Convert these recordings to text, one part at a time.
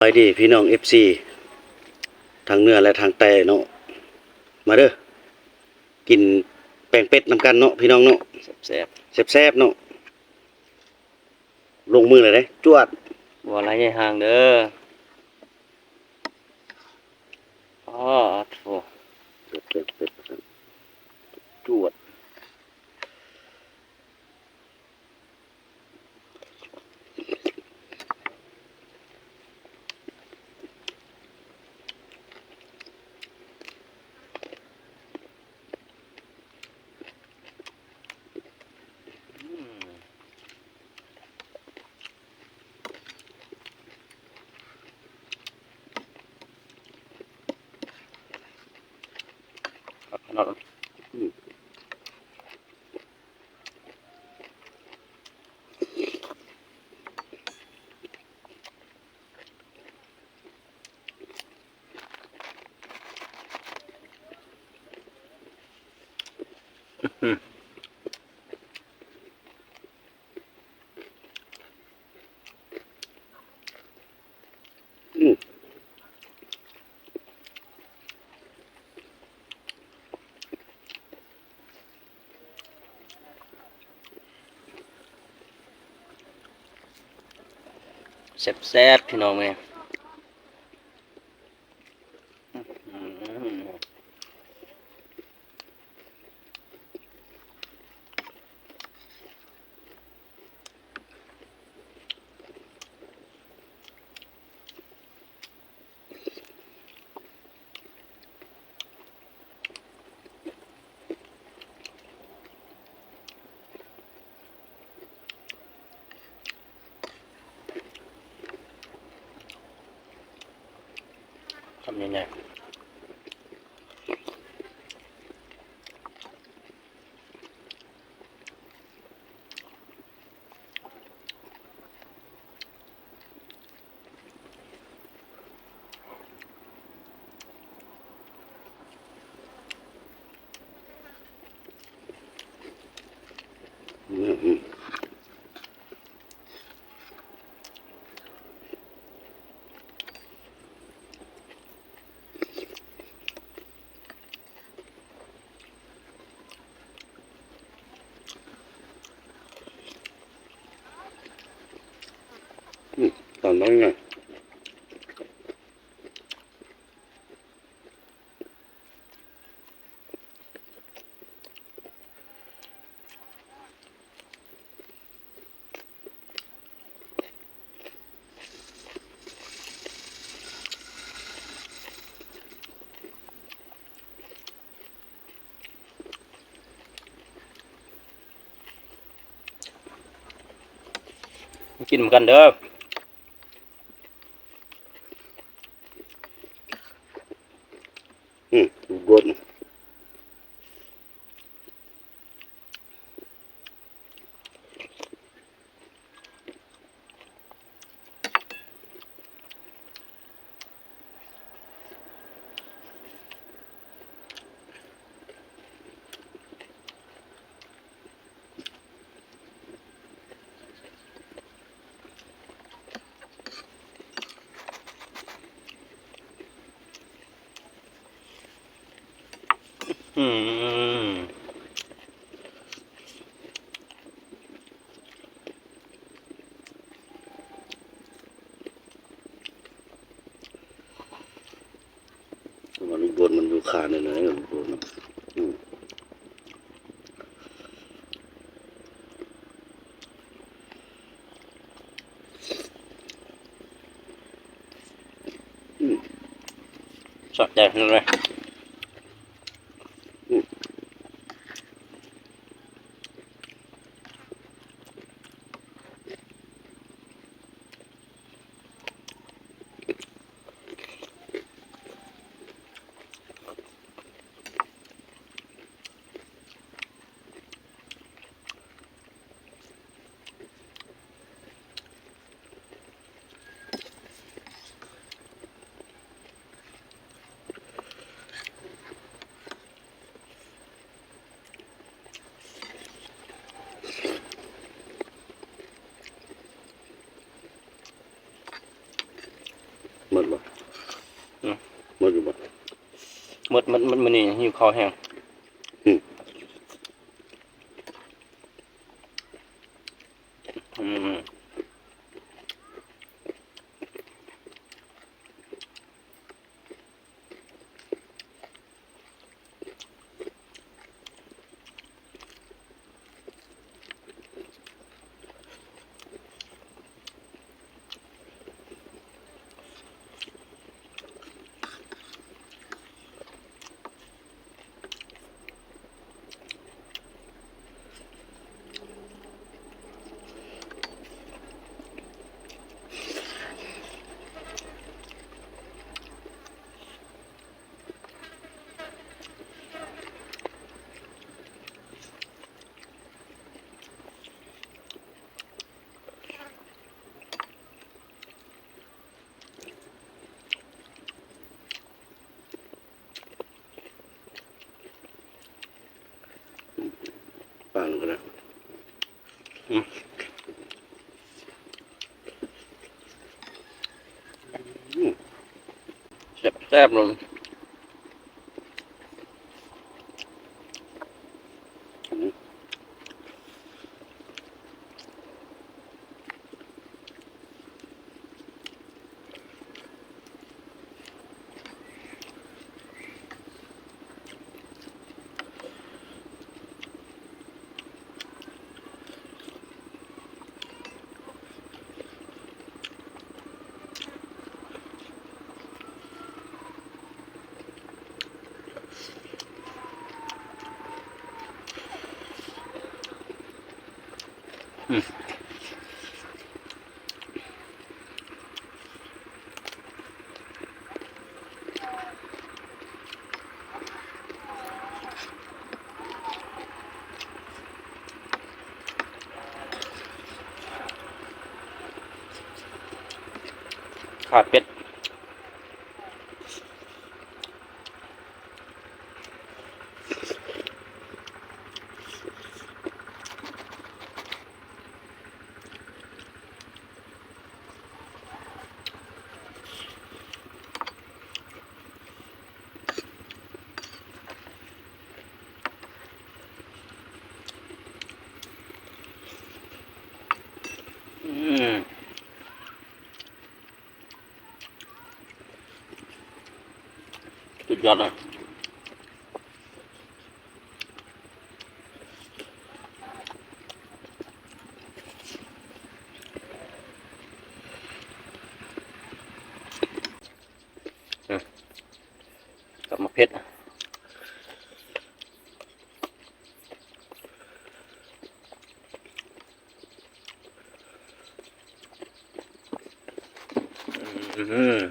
ສະບາຍດີພີ່ນ້ອງເອັຟຊີ ທັງເໜືອ ແລະ ທາງໃຕ້ເນາະ ມາເດີ ກິນແປງເປັດນຳກັນເນາະພີ່ນ້ອງເນາະ ແຊບໆ ແຊບໆເນາະ ລົງມືເລີຍເດ້ ຈວດ ບໍ່ໄຫຼໃຫຍ່ຫ່າງເດີ ອໍ ໂທ້ ເປັດໆ ເປັດ ເປັດ ເປັດ ຈວດ. ແຊບໆ ພີ່ນ້ອງເອີຍ. ຄຳໃຫຍ່ໆ. ອືມ ຕອນນ້ອຍໃຫຍ່. ກິນນຳກັນເດີ. ອືມ ບົດ. ອືມ. ວ່າລູກໂດດມັນຢູ່ຄາແນວໃດ ລູກໂດດນະ ອືມ ອືມ ສະໃຈຂະໜາດເລີຍ ອືມ. ອືມ. ໝົດ ໝົດ ໝົດມື້ນີ້ ຫິວເຂົ້າແຮງ. ອືມ ອືມ. ປານກໍໄດ້ ອືມ ອືມ ແຊບໆ ເລີຍ. ອືມ ຂາເປັດ. ອືມ ສຸດຍອດເລີຍ. ອືມ ກັບໝາກເຜັດ. ອືມ.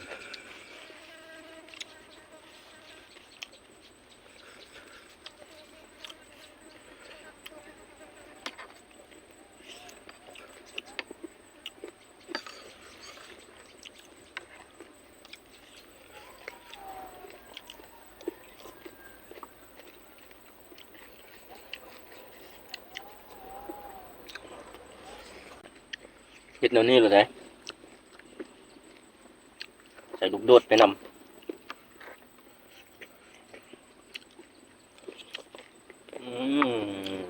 ເຮັດແນວນີ້ໂລດເດ້ ໃສ່ລູກໂດດໄປນຳ. ອືມ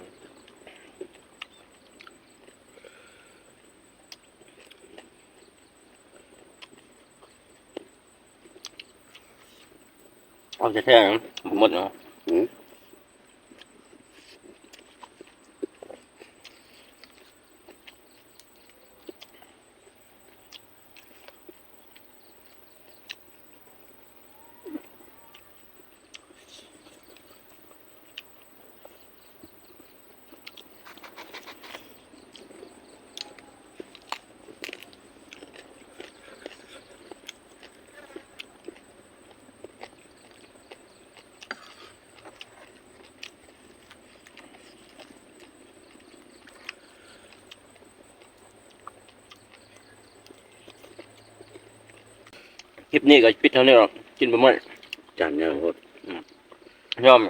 ເອົາແທ້ໆ ບໍ່ໝົດເນາະ. ອືມ. ຄລິບນີ້ກໍປິດເທົ່ານີ້ເນາະ ກິນປາໝ້ອຍ ຈານໃຫຍ່ໂພດ. ອືມ ຍອມ